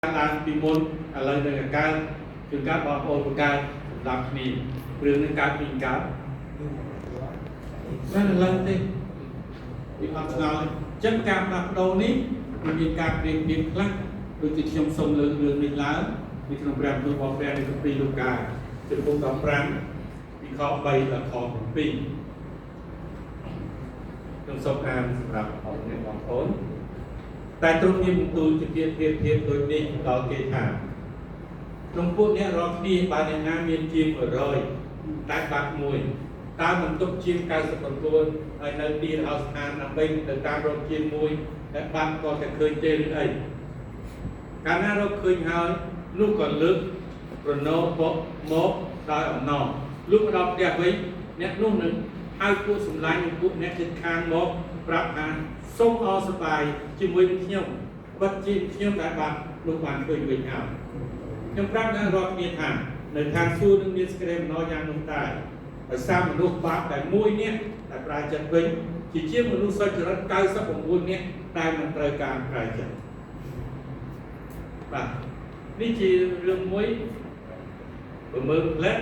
ឡើងពីមុនឥឡូវនៅតែកើតជួនកាលបងប្អូនបង្កើតសម្រាប់គ្នារឿងនឹងកើតពីកើតមិនឥឡូវទេវាអត់ឆ្ងល់ទេអញ្ចឹងការផ្លាស់ប្ដូរនេះវាមានការប្រៀបធៀបខ្លះដូចជាខ្ញុំសូមលើករឿងនេះឡើងនៅក្នុងព្រះបន្ទូលរបស់ព្រះនៅគម្ពីរលូកាជំពូក15ពីខ3ដល់ខ7ខ្ញុំសូមអានសម្រាប់អស់អ្នកបងប្អូនតែទ្រង់មានបន្ទូលជាពាក្យប្រៀបធៀបដូចនេះដល់គេថាក្នុងពួកអ្នករាល់គ្នាបើអ្នកណាមានជាង100តែបាត់មួយតើមិនទុកជាង99ហើយនៅទីរហោស្ថានដើម្បីទៅតាមរកជាមួយដែលបាត់ក៏តែឃើញទេឬអីកាលណារកឃើញហើយនោះក៏លើកប្រណោបមកដោយអំណរលុះមកដល់ផ្ទះវិញអ្នកនោះនឹងហៅពួកសម្លាញ់និងពួកអ្នកជិតខាងមកប្រាប់ថាសូមអរសប្បាយជាមួយនឹងខ្ញុំបិទជាខ្ញុំដែលបាត់នោះបានឃើញវិញហើយខ្ញុំប្រាប់អ្នករាល់គ្នាថានៅឋានសួគ៌នឹងមានសេចក្តីអំណរយ៉ាងនោះដែរដោយសារមនុស្សបាបតែមួយនាក់ដែលប្រែចិត្តវិញជាជាងមនុស្សសុចរិត99នាក់ដែលមិនត្រូវការប្រែចិត្តបាទនេះជារឿងមួយបើមើលផ្លែ